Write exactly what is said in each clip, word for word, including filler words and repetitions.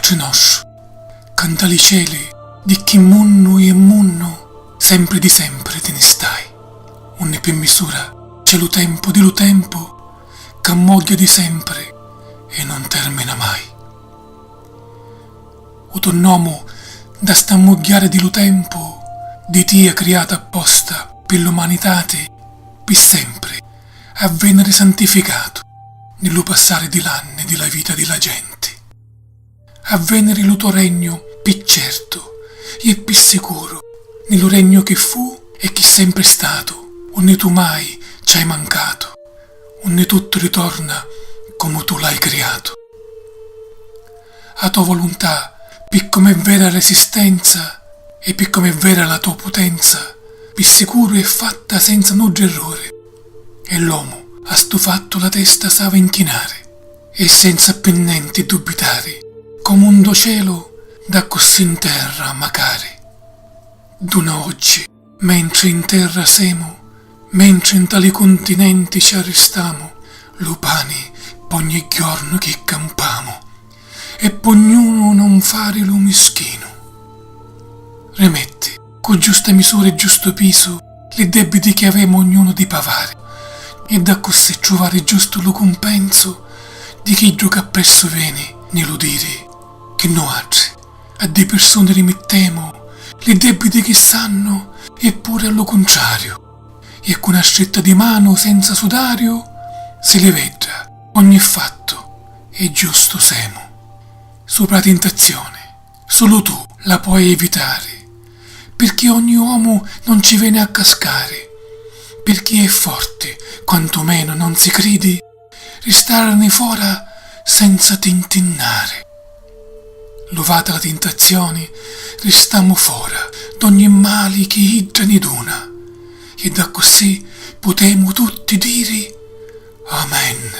Pattri nostru, ca nta li celi di chi munnu e munnu sempri di sempri ti ni stai, unni pi misura c'è lu tempu di lu tempu c'ammogghiu di sempri e non termina mai. U to nomu nta st'ammugghiari di lu tempu di tia criatu apposta pi l'umanitati, pi sempri a vèniri santificatu ni lu passari di l'anni di la vita di la genti. A vèniri lu to regnu pi certu e pi sicuru, ni lu regnu chi fu e chi sempri è statu, unni tu mai ci hai mancatu, unni tuttu ritorna comu tu l'hai criatu. A to vuluntà, pi com'è vera l'esistenza e pi com'è vera la to putenza, pi sicuru è fatta senza nuddu erruri. E l'omu a stu fattu la testa s'havi inchinari e senza pi nenti dubitari, comu nto celu d'accussì nterra macari. Duna oggi, mentri nterra semu, mentri nta li cuntinenti ci arristamu, lu pani p'ogni jornu chi campamu e p'ognunu non fari lu mischinu. Rimetti, cu giusta misura e giustu pisu, li debiti chi avemu ognunu di pavari, e d'accussì truvari giustu lu cumpensu di chiddu ch'appressu veni ni lu diri chi nuatri a ddi pirsuni rimittemu li debiti chi s'hannu e puri a lu cuntrariu, e cu na stritta di manu senza sudariu si li vedda ogni fattu e giustu semu. Supra a tintazioni, sulu tu la poi evitari, pirchì ogni omu non ci veni a cascari, pirchì è forti quantu menu non si cridi, ristarni fora senza tintinnari. Luvata la tintazioni, ristamu fora d'ogni mali chi idda ni duna, e d'accussì putemu tutti diri Amen,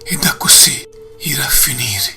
e d'accussì iri a finiri.